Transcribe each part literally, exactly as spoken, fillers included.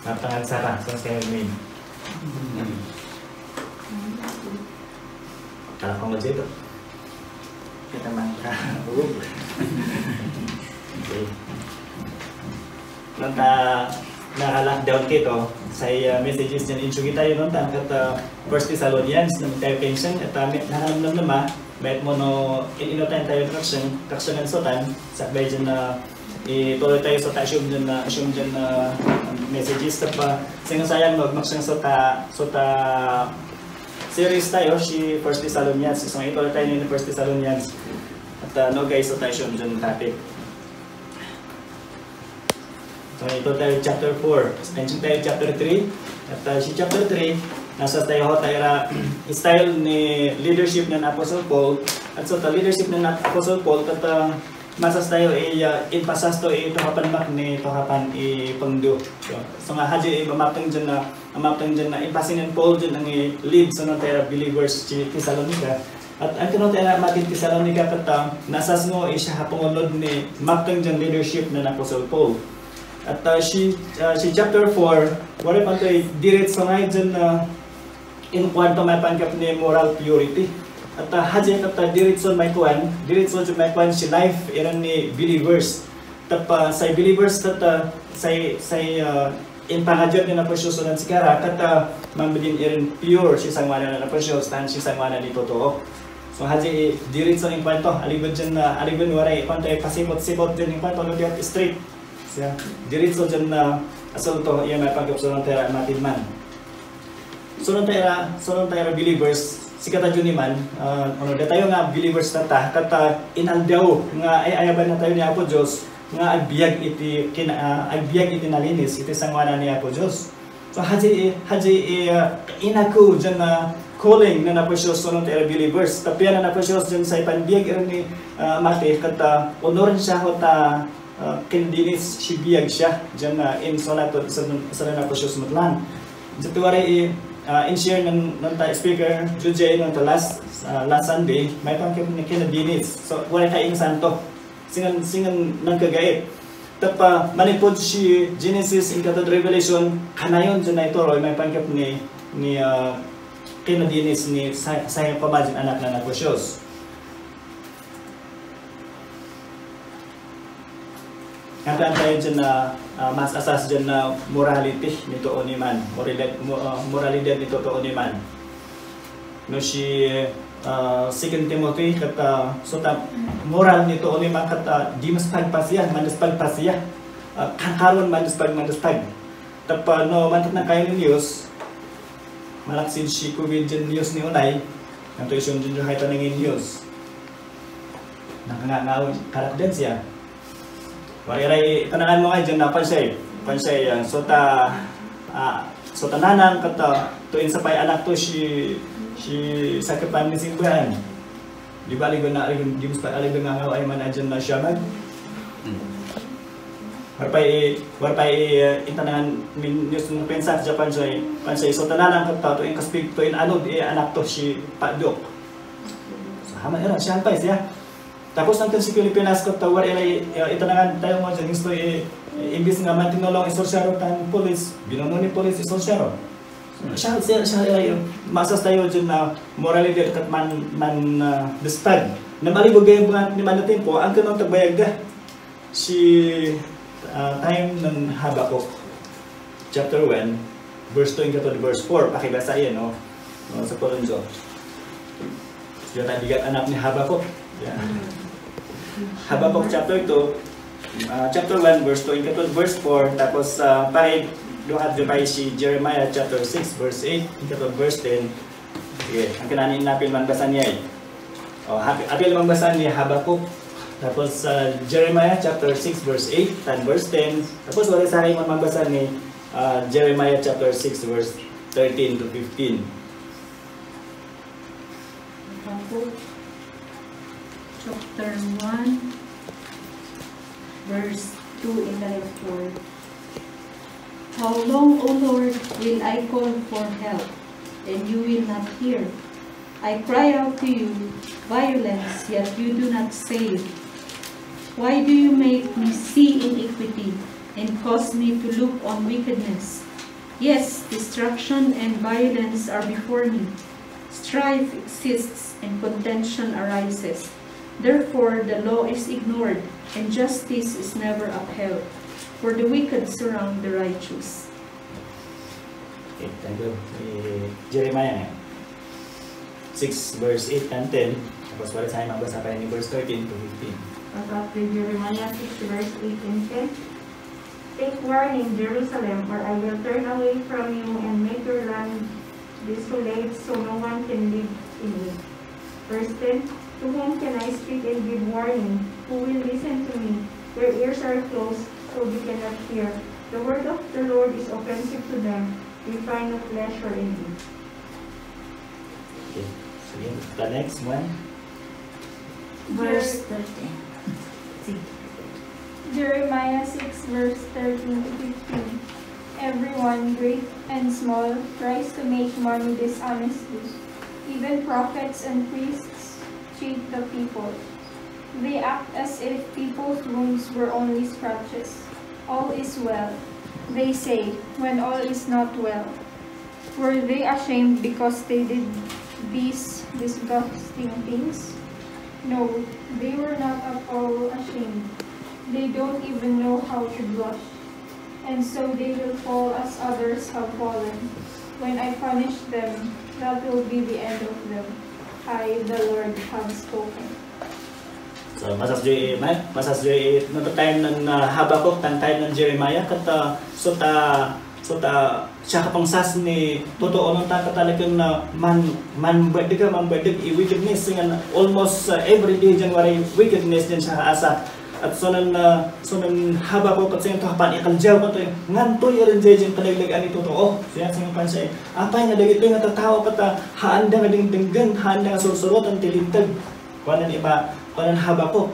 Napangan Sara, saan kayo main? Kalakong ko dito. Kita man ka. Okay. Nanta naka-lockdown kito, say, ah, messages dyan insugi tayo nanta kat, ah, First Thessalonians, nang tayo pension, at, ah, may, nakalamdam naman, may mo no, in ino tayo tayo traction, traction and sotan, sakbay dyan na, ituloy tayo sa ta-, assume dyan na, assume dyan na messages, tapos, sayang no, maksang sa ta, sa ta, series tayo, si First Thessalonians, so ituloy tayo ni First Thessalonians, at, ah, no, guys, sa ta-, assume dyan na topic. So, ito tayo chapter four. Extension tayo chapter three. At, uh, si chapter three, nasa tayo ho tayo ra style ni leadership ng Apostle Paul. At so, the leadership ng Apostle Paul, kat, uh, masas tayo i, uh, impasas to ito kapan mak ni to kapan i pangdo. So, so nga, haji i mamaptang dyan na, mamaptang dyan na impasing ni Paul dyan ang i-lead so nang tayo ra believers si Thessalonica. At ang kuno tayo na Matin Tesalonica ket, ah, nasasngo isya a pangulod ni mapteng diay leadership ni Apostle Paul. At, ah, si, ah, si chapter four, wari pay diretso nga diay, ah, in kuanto maipanggep ni moral purity. At, ah, haji ket, ah, diretso maikuan, diretso diay maikuan si life iran ni believers. Tapno, ah, say believers ket, ah, say, say, ah, impangadian ni Apo Dios ken sikara, ket, ah, mambilin iren pure si sangoanan ni Apo Dios, tan si sangoanan ni totoo. So, haji, eh, diretso ni kuanto, alibed diay, ah, alibed waray, kuanto, eh, pasipot-sipot diay ni kuanto, no, diay straight. Siya, diretso diay, ah, asunto, iya maipanggep so nang tayo ra Matin man. So nang tayo ra, so nang tayo ra believers, sikatayo ni man, ah, ano, datayo nga believers tatta, ket, ah, inaldaw nga ay-ayaban natayo ni Apo Dios, nga agbiag iti kina-, ah, agbiag iti nalinis, iti sangoanan ni Apo Dios. So, haji, haji, eh, ah, inaku diay, ah, calling ni Apo Dios, so nang tayo ra believers. Tapno ni Apo Dios diay say panbiag iren ni, ah, Mati, ket, ah, onoren siya, ket, ah, ah, kinadinis sibiag siya, diay, ah, in so nato, sa, sa na Apo Dios met lang. Diay tuwari, eh, ah, in share ng, ng ta speaker, Jujay, ng ta last, ah, last Sunday, maipanggep ni kinadinis. So, waray ka insanto. Singan, singan nang kagait. Tapno, manipud si Genesis, inkato Revelation, kanayon diay ituro, maipanggep ni, ni, ah, kinadinis ni sa, sa pamadian anak ni Apo Dios. Ngata tayo diay, ah, ah, mas asas diay na morality ni totoo ni man, moralidad, mo-, ah, moralidad ni totoo ni man. No, si, ah, Second Timothy, ket, ah, so ta, moral ni totoo ni man ket, ah, di mas pagpasiya, manus pagpasiya. Ah, kangkaron manus pag, manus pag. Tapno, mantat na kayo ni news, malaksid si covid diay news ni unay, nanto isun diay kahit anong news. Nakangangaway karakden siya. Wairay, panangan mo nga diay na pansay. Pansay, ah, so ta, ah, so ta nanang ket, ah, to insapay anak to si, si sakepan ni simbahan. Di ba, aligo na, aligo, di mas pa, aligo nga nga ay man diay na siya man. Warpay, warpay, eh, intanangan min, news mo pensa sa Japan, so, eh, pansay, so ta nanang ket, ah, to in kaspig, to in anod, eh, anak to si Padok. So, haman ira, siya pay siya. Tapos nangken si Pilipinas ket, ah, wari, eh, itanangan tayo mo diay, gusto, eh, eh, imbis nga mantinulong isorsaro tan pulis, binuno ni pulis isorsaro. Siya, siya, siya, eh, masas tayo diay na morality ket man, man, ah, despag. Nabali bagay nga ni man na tempo, ang kanang tagbayag da. Si, ah, time ng Habakkuk, chapter one, verse two and to verse four, pakibasa yan, no? No, sa Korinto. Diay ta bigat anak ni Habakkuk. Yeah. Habakkuk chapter two, ah, chapter one, verse two and to verse four, tapos, ah, pare, duha diay si Jeremiah chapter six, verse eight, and to verse ten. Sige, ang kinani inapil man basa niya eh. Oh, habi, apil man basa ni Habakkuk. Tapos, ah, Jeremiah chapter six, verse eight, tan verse ten. Tapos, wala sa kayo man basa ni, ah, Jeremiah chapter six, verse thirteen to fifteen. Habakkuk chapter one, verse two and four. How long, O Lord, will I call for help, and you will not hear? I cry out to you, violence, yet you do not save. Why do you make me see iniquity and cause me to look on wickedness. Yes, destruction and violence are before me. Strife exists and contention arises. Therefore, the law is ignored, and justice is never upheld, for the wicked surround the righteous. Okay, thank you. Eh, Jeremiah nga. six verse eight and ten. Tapos wala sa magbasa pa ni verse thirteen to fifteen. Pastor Jeremiah six verse eight and ten. Take warning, Jerusalem, or I will turn away from you and make your land desolate so no one can live in it. Verse ten. To whom can I speak and give warning? Who will listen to me? Their ears are closed, so they cannot hear. The word of the Lord is offensive to them. They find no pleasure in it. Okay. Sige, the next one. Verse thirteen. Sige. Jeremiah six verse thirteen to fifteen. Everyone, great and small, tries to make money dishonestly. Even prophets and priests cheat the people. They act as if people's wounds were only scratches. All is well, they say, when all is not well. Were they ashamed because they did these disgusting things? No, they were not at all ashamed. They don't even know how to blush. And so they will fall as others have fallen. When I punish them, that will be the end of them. I, the Lord, have spoken. So, masasjoy, ma-, masasjoy, no, the time ng uh, Habakkuk, ng time ng Jeremiah, kat uh, so ta, so ta, siya kapangsas ni totoo nung ta katalagan na man, man berdega, man berdeg, i wickedness, singan almost uh, every day January wickedness din siya kaasa. At so nan, uh, so nan Habakkuk, kat singan to hapan ikaljaw, kat ngan to iran jay jay kalaglagan ni totoo. So yan, singan pan siya, apay nga dagitoy nga tatawa, kat uh, haanda nga dingdinggan, haanda nga sursurotan ti lintag. Kuanan iba, kuanan Habakkuk.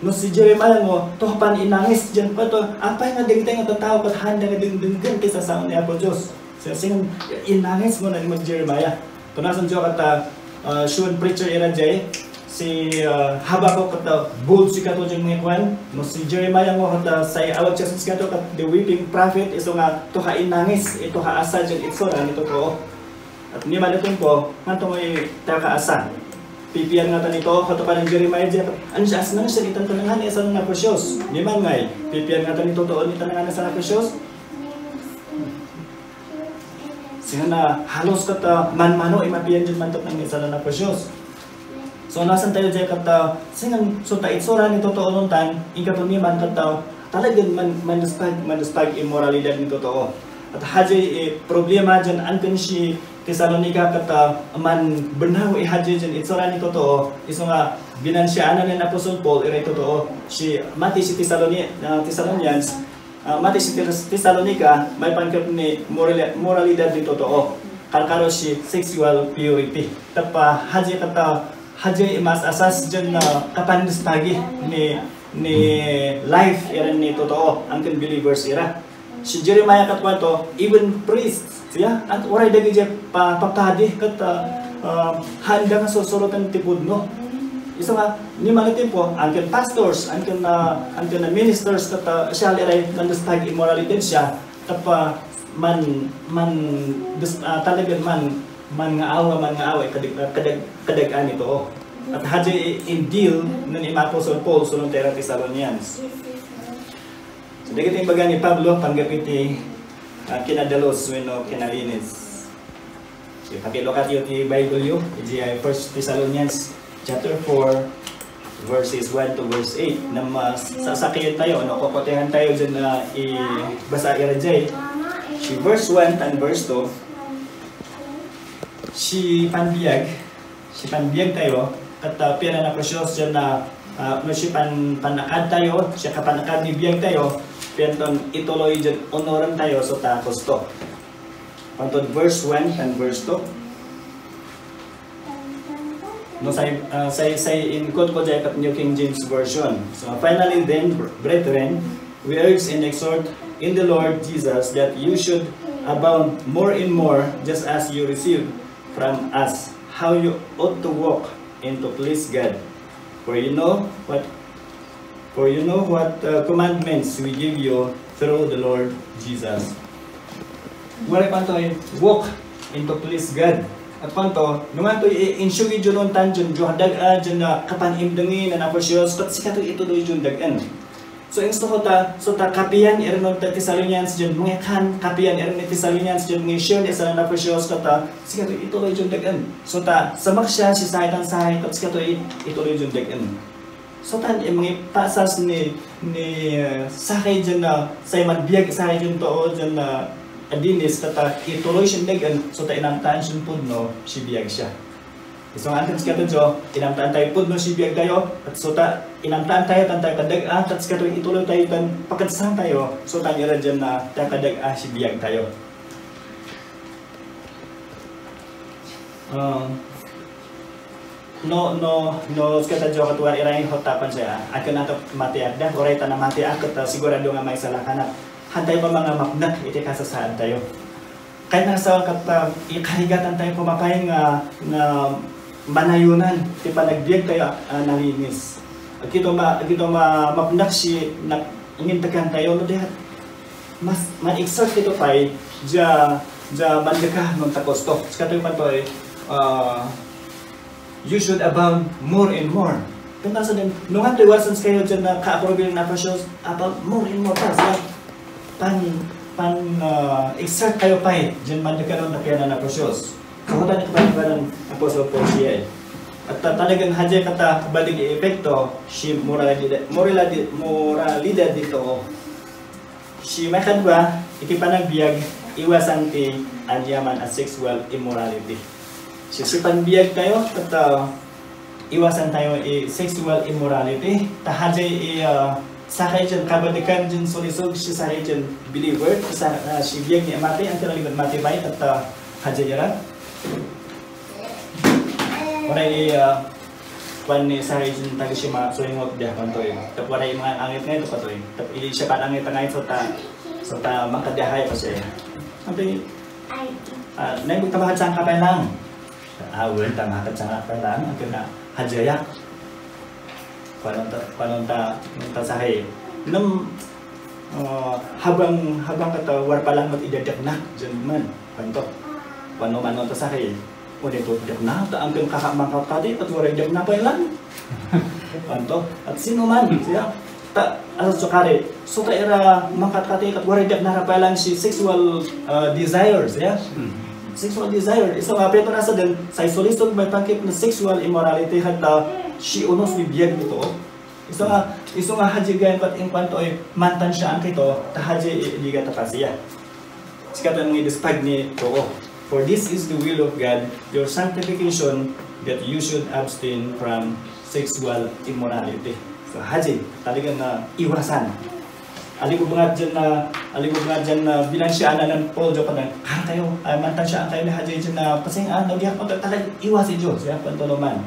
No si Jeremiah mo, to pan inangis diyan pa to. Apay nga dagiti nga tatawa kat handa nga dingdinggen ti sasaon ni Apo Dios. So, singa inangis mo na ni Jeremiah. Tunasan Diyo kat uh, Shun preacher ira jay, si uh, Habakkuk kat uh, bold si kato diyan mga kwan. No si Jeremiah mo kat uh, say awag siya sa kato kat the weeping prophet iso nga to ka inangis, ito ka asa diyan itso na nito to. At ni malitin po, nganto nga ita kaasa. Pipian nga tanito, kato pa ng Jeremiah diya, ano siya, asman siya itan tanangan ni asal na precious. Ni man ngay, pipian nga tanito to, ni tanangan ni asal na precious. Sino na halos kata manmano, imapian dyan mantok ng asal na precious. So nasan tayo diya kata, singan, so ta itsura ni totoo nung tan, ikato ni man kata, talagan man, manduspag, manduspag immoralidad ni totoo. At hajay eh, problema dyan, angkan si Tesalonica kat uh, man benaw eh hajay dyan, itsura ni totoo, iso nga binansianan ni Apostol Paul, iray totoo, si mati si Tesaloni, uh, Thessalonians, uh, mati si Tes- Tesalonica, may pangkep ni morali- moralidad ni totoo. Karkaro si sexual purity. Tapno hajay kat uh, hajay imas-asas dyan na uh, kapandustagi ni ni life iran ni totoo, angkan believers ira. Si Jeremiah kat kuanto, even priests, siya, at uray dagiti pa, papadi kat uh, uh, handa nga susurotan ti pudno. Isu nga, ni malitin po, angkan pastors, angkan uh, angkan uh, ministers kat uh, siya iray nandus pag immorality siya, tapno man man dus, uh, talagan man man nga awa, man nga awa, kadag, kadag, kadag-an ito. At hajay in deal nang ni Apostle Paul sulong ti Thessalonians. So, dagiti imbaga ni Pablo, panggap iti uh, kinadalus wenno kinalinis. So, pakilokatyo ti Bible yu, iti First Thessalonians chapter four, verses one to verse eight. Nam uh, sasakiyan tayo, no, kokotehan tayo dyan na uh, ibasa iran jay. Si verse one and verse two, si panbiag, si panbiag tayo, at uh, pira na precious dyan na uh, no, si pan, panakad tayo, si kapanakad ni biag tayo, pianton ituloy dyan onoran tayo so ta gusto. Pantod verse one and verse two. No, say, uh, say, say in quote ko dyan kat New King James Version. So finally then, brethren, we urge and exhort in the Lord Jesus that you should abound more and more just as you receive from us how you ought to walk and to please God. For you know what For you know what, uh, commandments we give you through the Lord Jesus. Uray pantoy, walk into please God. At panto, no ngantoy i-, insyugi diyo no tandiyon, diyo hadag-a, diyan na kapan imdengi na napasios, ket sikato ituloy diyon dag-en. So, insto ko ta, so ta kapian, irenon ta Thessalonians diyan, mangikan, kapian, irenon ni Thessalonians diyan, mangi-share ni isa na napasios, ket ta, sikato ituloy diyon dag-en. So ta, samak siya, si sahitan sahi, ket sikato i-, ituloy diyon dag-en. So, tan, imangipasas ni, ni, eh, sakay diyan na, say man biag sakay diyan too, diyan na, adinis, kata, ituloy siya dag-en, so ta, inamtaan siya pudno, si biag siya. Isu nga, antes kato, Jo, inamtaan tayo pudno, si biag tayo, at so ta, inamtaan tayo, tan tayo kadag-a, at sikato, ituloy tayo, tan pakadsan tayo, so ta, ira diyan na, tayo kadag-a, si biag tayo. Um, No, no, no, sikatayo ket uray iray hotapan siya, a, ken ato matiak da, uray ta namatiak ket, ah, sigurado nga maisalakanak. Hantay pa nga mapnek iti kasasaadtayo. Kayatna sa ket, ah, ikarigatan tayo pumapay nga, nga manayonan ti panagbiag tayo, ah, nalinis. Agkito ma-, agkito ma-, mapnek si na-, ingintegan tayo, no, di hat-, mas, ma-exert ito pay, dia, dia mandeka non ta kosto. Sikatayo pa to, eh, ah, you should abound more and more. Kung nasa din, no nga to iwasan kayo dyan na ka-approval na precious, abound more and more pa, sa pan, pan, ah, exert kayo pa eh, dyan man di ka nun napianan na precious. Kahutan ito pa yung parang Apostle Paul siya eh. At ta-, talagang hadya kata balig epekto, si moralidad, moralidad, moralidad dito. Si makadwa, iti panagbiag, iwasan ti aniaman a sexual immorality. So, si panbiag tayo, ket, ah, iwasan tayo i sexual immorality. Ta hajay i, ah, sakay dyan, kabalikan dyan, sulisog, si sakay dyan, believer, sa, ah, si biag ni amati, ang tinaligot mati ba, ket, ah, hajay ira. Uray, ah, kuan ni Sarah Jane taga Shima, so yung wag diha kuan to eh. Tapos uray mga angit ngayon, tapos to eh. Tapos ili siya pa angit ngayon, so ta, so ta makadiahay pa siya. Ang to eh, ah, naibig tabakat sa angkapay lang. Ah, well, tabakat sa angkapay lang, ang kina, hadjaya. Kuan ta, kuan ta, ta sahay. Nam, ah, habang, habang kata, war pa lang mat idadaknak, dyan man. Kuan to. Kuan no man ta sahay. Uni to, dakna, ta angken kaka-, mangkatkati, ket waray dakna pay lang. Anto? At sino man, siya? Ta, asa so kari? So, ta ira mangkatkati, ket waray dakna ra pay lang si sexual, uh, desires, ya? Hmm. Sexual desire. Isu nga, pero nasa din, sa isulisog may pangkit na sexual immorality, hatta si unos ni biag nito. Isu nga, isu nga hadji gayan pat in kuanto ay mantan siya ang kito, ta hadji i-, idiga ta pasiya. Sikatan nga idespag ni Too. For this is the will of God, your sanctification, that you should abstain from sexual immorality. So, hadji, talagang na iwasan. Aligubngat dyan na, aligubngat dyan na binansianan ng Paul, Job, na, "Kara kayo, ah, mantan siya ang kayo ni hadji dyan na pasing, ah, nagyak mo, talagang iwas si Diyos, ya, pantuloman."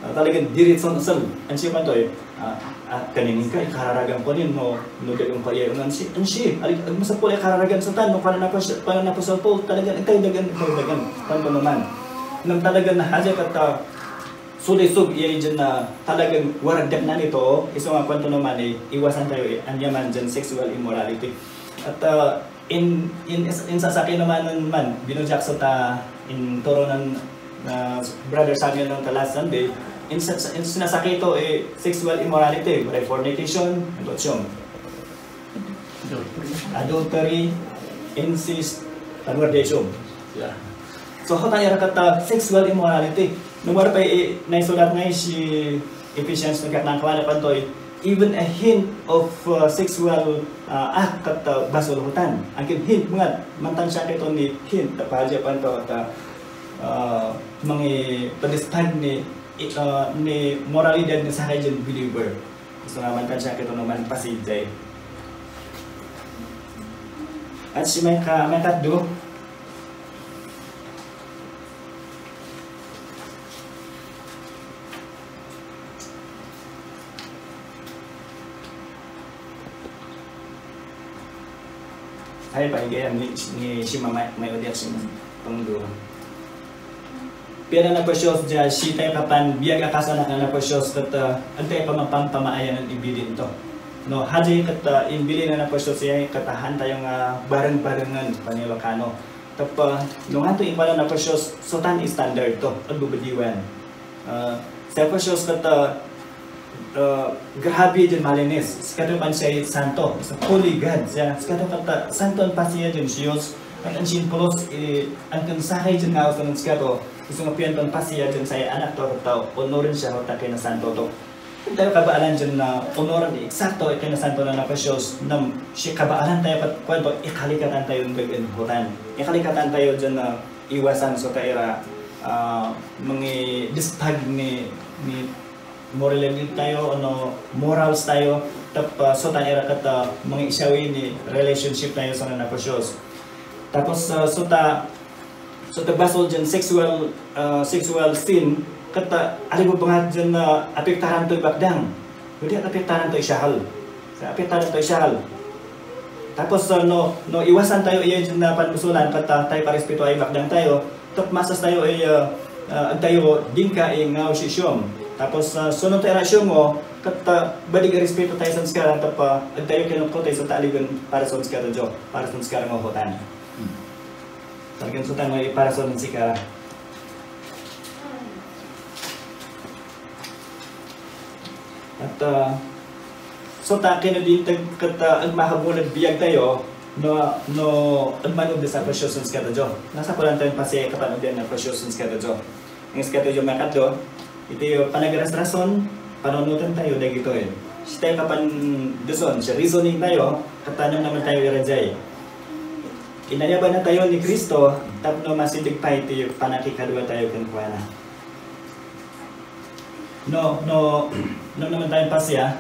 Ah, talagang diritson-son. Ang siya pa to eh, ah, ah, kanin ka, ikararagan ko nin, no, no, dagang pa iya, ang si, ang si, ay, ang masapul ay kararagan sa tan, no, para na pa siya, para na pa sa Paul, talagang, ang kaidagan, ang kaidagan, paano naman? Nang talagang nahadya ka ta, sulisog iya dyan na talagang waragdak na nito, isu nga kwanto naman eh, iwasan tayo eh, anya man dyan, sexual immorality. At, ah, In, in, in sasakit naman, man, binudyak sa ta, in turo ng, uh, Brother Samuel ng the last Sunday, in, sa- in sinasakit ito, eh, sexual immorality, like fornication, adultery, adultery, incest, conversation. Yeah. So, how tayo rakat, uh, sexual immorality? Nung wala pa, eh, naisulat nga si Ephesians, nagkaknang kawan na pantoy, even a hint of, uh, sexual, uh, act kat, uh, basol hutan. Angkin hint, mga mantan siya kito ni hint, ta pahadya pa ito, ta, uh, mangi padespag ni, uh, ni moralidad ni sakay dyan believer. Gusto nga mantan siya kito naman pasidjay. At si may ka, may katdo, Ay, paigayam ni, ni si Mama, may audience ni Pangduan. Pian a napasios, dia, sitayo kapan biag a kasanak a napasios ket, ah, agtayo pamapampamaayan a ibilin to. No, hadi ket, ah, imbilin a napasios, iya ket, ah, haantayo nga bareng-barengen, panilo kano. Tapno, no, nganto imbalan a napasios, satan standard to, agbabadiwan. Ah, si napasios ket, ah, ah, grabe diay malinis. Sikato ket siya santo. Is a holy God. Siya, sikato ket, ah, santo a pasiya diay Dios. Ket an simpulos, eh, an ken sakay diay nga usanan sikato. Isu nga pian ton pasiya diay say anak to, ket ta, onoren siya, ta kinasanto to. Tayo kabaalan diay na onoren eksakto, kinasanto na napasios, nam, si kabaalan tayo ket kuan to, ikalikatan tayo ng gaganahutan. Ikalikatan tayo diay na iwasan so ta ira, ah, mangidispag ni, ni morality tayo, ano, morals tayo, tap, ah, so ta ira ket, ah, mangisawi ni relationship tayo sa napasios. Tapos, ah, so ta, so ta basol diay sexual, ah, sexual sin, ket, ah, alibubangat diay na apektaran to ibakdang. Pwede apektaran to isahal. Sa apektaran to isahal. Tapos, ah, no, no, iwasan tayo iya diay na panbusolan, ket, ah, tayo parespeto ay ibakdang tayo, tapno masas tayo ay, ah, ah, agtayo dingka ay ngaw si siyom. Tapos, ah, sunod tayo ra siyom mo, ket, ah, badig a respeto tayo sa sikaran, tapno, ah, agtayo kinukko tayo sa taaligen para sa sikaran jo, para sa sikaran mo hutan. Hmm. Talagan sa tayo ay para sa sikaran. At, ah, so ta kinadintag ket, ah, agmakabulag biag tayo, no, no, agmanud sa precious sins katayo. Nasa kulan tayo pasiay kapan-udian na precious sins katayo. Ang sins katayo makadlo, iti panagrasrason, panunoten tayo dagitoy. Si tayo kapan duson, si reasoning tayo, katanam naman tayo irajay. Inayaban na tayo ni Cristo, tapno masideg pay ti panakikadua tayo kenkuana. No, no, no, naman tayo pasiya,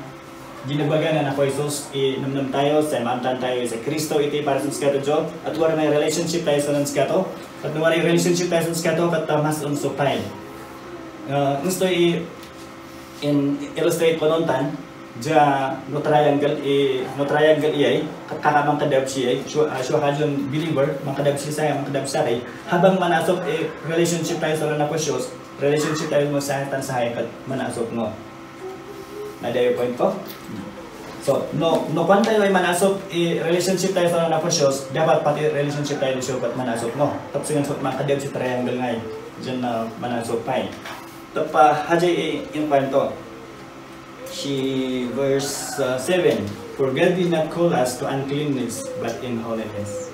ginabagan na nako Jesus, i-, namnam tayo, sa maamtan tayo, sa Cristo, iti para sa sikato, at wala may relationship tayo sa nan sikato, at wala may relationship tayo sa sikato, ket, uh, mas unso pay. Uh, gusto i-, in-, illustrate ko noon tan, dia no triangle, i-, no triangle iyay, ket kaka mangkadabsi ay, sure, uh, sure ka diay believer, mangkadabsi sa, mangkadabsi sa, habang manasok, i-, relationship tayo sa nan nako Jesus, relationship tayo mo sa tan sahay ket manasok mo. Naday point ko? So, no, no kuan tayo ay manasok, i-, relationship tayo sa nan nako Jesus, dapat pati relationship tayo ni Sure ket manasok mo. Tapos yung so, mangkadabsi triangle nga ay, diyan na manasok pay. Tapno, hajay i-, yung kwento. Si verse, uh, seven, "For God did not call us to uncleanness, but in holiness."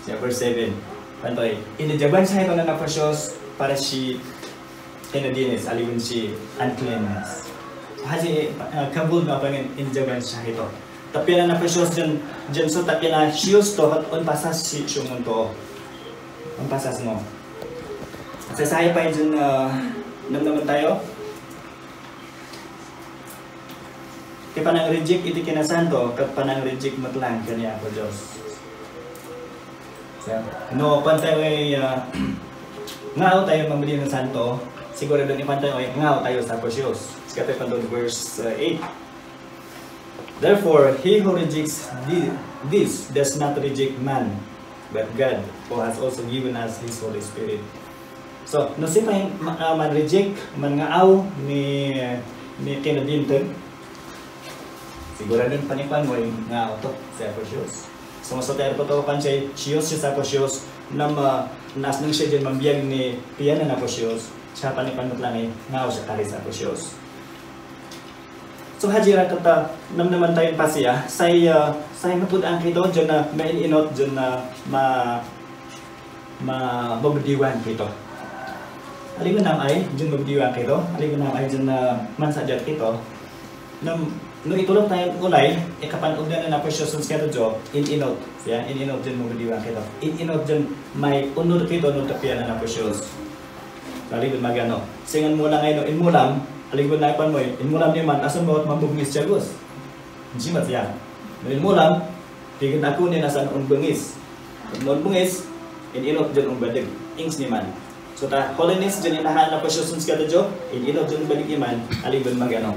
Siya, verse seven. Pantoy, inayaban siya ito na nako Jesus para si kinadinis, aliwen si uncleanness. Hasi, uh, kabul nga pangin, inayaban siya ito. Tapno na nako Jesus diyan, diyan so tapno na Jesus to, at on pasas si siya mo to. On pasas mo. At sa saya pa yun, uh, namnaman tayo. Ti panang-reject iti kinasanto, ket panang-reject met lang ken ni Apo Dios. So, no, kuan tayo ay, ah, ngao tayo mamali nga santo, sigurado ni kuan tayo ay ngao tayo sa Apo Dios. Sika tayo pandun verse, uh, eight. "Therefore, he who rejects thi-, this does not reject man, but God, who has also given us his Holy Spirit." So, no sipay ma-, ah, man-reject, man-ngaaw ni, ni kinadinteg, sigurado panikuan mo yung ngaaw to, si Apo Dios. So, mas hotel ko to, kan siya, Dios, si Apo Dios, na ma-, nasneng siya dyan, mambiag ni pian na Apo Dios, siya panikuan mo lang eh, ngaaw siya kari sa Apo Dios. So, hajira ket, ah, namnaman tayo pa siya, say, ah, say mapud-ang kito, dyan na maininot, dyan na ma-, ma-, mabdiwan kito. Aliwan nam ay, dyan mabdiwan kito, aliwan nam ay, dyan na mansadiat kito. Nam-, no itulok tayo ulay, ikapan-ugdan na napasyosun kito, jo, in-inot, siya, in-inot dyan mabdiwan kito. In-inot dyan may unod kito, no tapian na napasyosun. Aliwan magano. Singan mo lang ay no, inmulam, aliwan na ipan mo, inmulam ni man, asan mo, mabugnis siya, gus. Hindi man siya. No inmulam, tigil ako ni nasan unbengis. No unbengis, in-inot dyan unbadeg. Ings ni man. So ta, holiness dyan inahan na pasyosun kito, jo, in-inot dyan unbadeg iman, aliwan magano.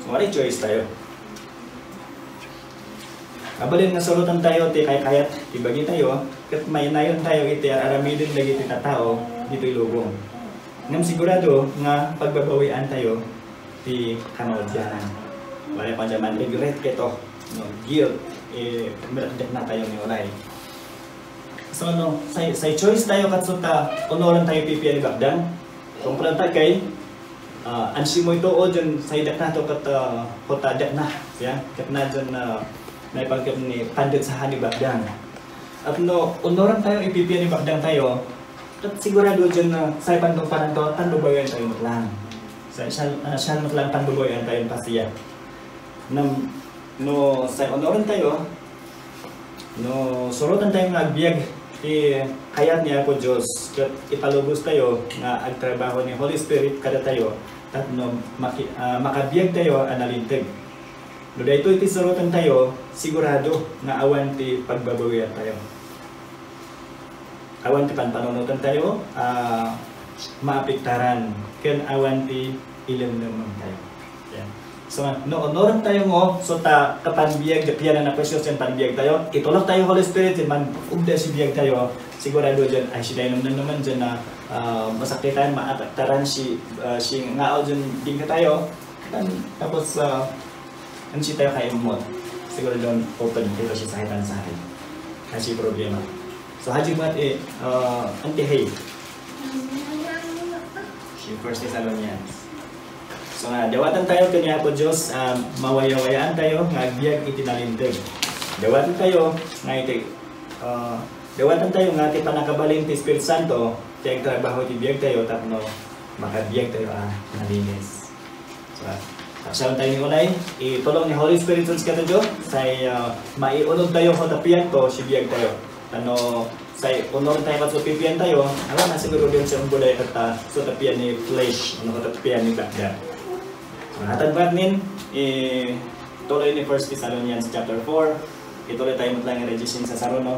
So, may choice tayo. Abalin nga sulutan tayo, ti kaykayat, ti bagi tayo, ket mainayon tayo iti ar-aramiden dagiti tattao ditoy lubong. Ngem sigurado nga pagbabawian tayo ti kamaudianan. Wala pay diay man-regret kayto, no, guilt, eh, merekdek na tayo ni ulay. So, no, say, say choice tayo ket so ta onoran tayo pipian ni Bakdang. Kung pala ta kay, ah, ansimo ito o dyan say dakna to ket, ah, kota dakna, siya, dakna dyan, ah, naipagkam ni pandet sa hani Bakdang. At no, onoran tayo, ipipian ni Bakdang tayo, ket sigurado dyan na say pantumparan to, panbabawian tayo met lang. Sa, siya, ah, siya met lang panbabawian tayo pasiya. Nam-, no, say onoran tayo, no, surotan tayo nga agbiag ti kayat ni Apo Dios, ket ipalubos tayo nga agtrabaho ni Holy Spirit kadatayo, tapno maki-, ah, makabiag tayo a nalinteg. No daytoy ti surotan tayo, sigurado nga awan ti pagbabawian tayo. Awan ti panpanunotan tayo, ah, maapektaran, ken awan ti ilemlemang tayo. Yan. So, no, onoran tayo mo, so ta, kapanbiag, pianan na precious yan panbiag tayo. Itulak tayo, Holy Spirit, yan man, ugda si biag tayo. Sigurado dyan, ay, si Dino naman dyan na, ah, masakitan, maapektaran si, ah, si ngao dyan, din ka tayo. Tapos, ah, ang si tayo kay Emot. Siguro doon open dito si Sahitan sa akin. Kasi problema. So, Haji Mat, eh, ah, Auntie Hay. Si First Thessalonians. So nga, dawatan tayo ken ni Apo Dios, ah, mawayawayaan tayo nga agbiag iti nalinteg. Dawatan tayo nga iti, ah, dawatan tayo nga ti pannakabalin ti Espiritu Santo, ti agtrabaho ti biag tayo tapno makabiag tayo a nalinis. So, aksyon tayo ni Unay, itulong ni Holy Spirit sa katayo, say, ah, maiunod tayo ko tapian to, si biag tayo. Ano, say, honor tayo kat so pipian tayo, alam na siguro din sa umbulay kata, so tapian ni flesh, ano, katapian ni bakda. So, hatag ba min, eh, tuloy ni First Thessalonians chapter four, ituloy tayo matlang regisin sa saruno.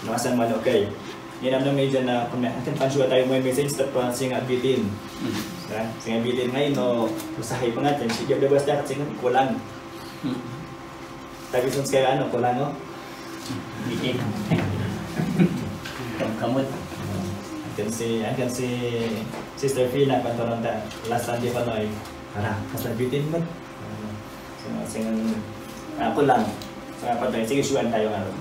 Nakasan man, okay. Ninam na medyo na, kung na, atin pansuwa tayo mo yung message, tapos singa bitin. Mm. Ha? Singa bitin ngayon, no, usahay pa nga, dyan, sige, basta, kasi kulang. Mm. Tabi sun kaya, ano, kulang, no? Bitin. Kamkamot. Atin si, atin si Sister Fina, pantonon ta, last Sunday pa, no, eh. Hala, kasla bitin mo. So, sing-, ako lang. Sa patay, sige, suwan tayo nga ron.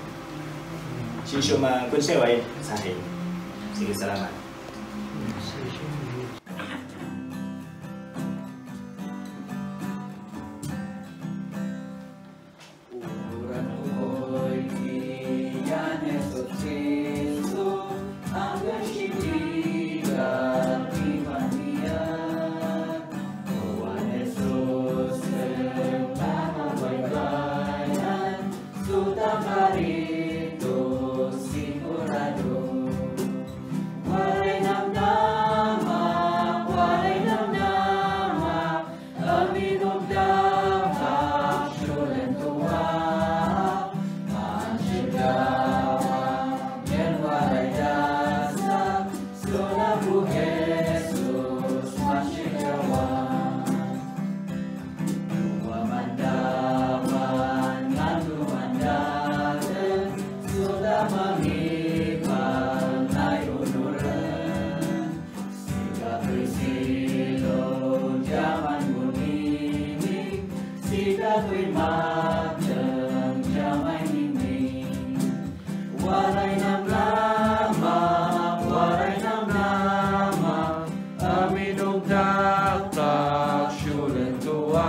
Since yung mga konseway, sa akin. Sige, salamat. Uray ni Jesu-Cristo, anggan sibigat ti paniag. Uwan Jesus, ket nakabaybayan, suta karito, sigurado. Waray namnamak, waray namnamak, Aminog dakak, siulen tua, mansidawa, ken waray dasdak, suna ku Jesus, mansidawa. Dua mandaman, ngan dumandaten, suda mangibal, naiunuren. Sika toy silo, diay mangunini, sika toy mateng, diay mainini. Waray namnamak, waray namnamak, aminog dakdak, siulen tua.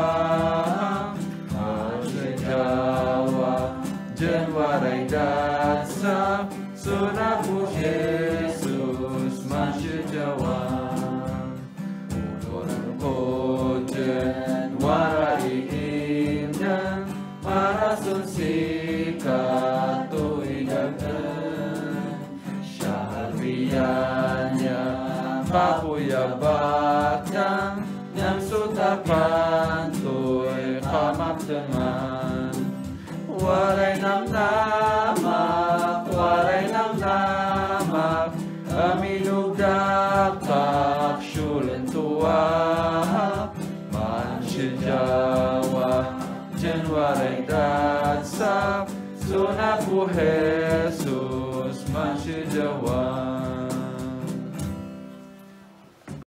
Mansidawa, diay waray dasdak, Suna ku Jesus, mansidawa. Unuren ku diay waray iimnen, marasun sika toy dagdeng. Siak bianiak, kapuya bakdang, ngem suta pantoy kamaptengan. Waray namnamak, waray namnamak, aminog dakdak, siulen tua. Mansidawa, diay waray dasdak, suna ku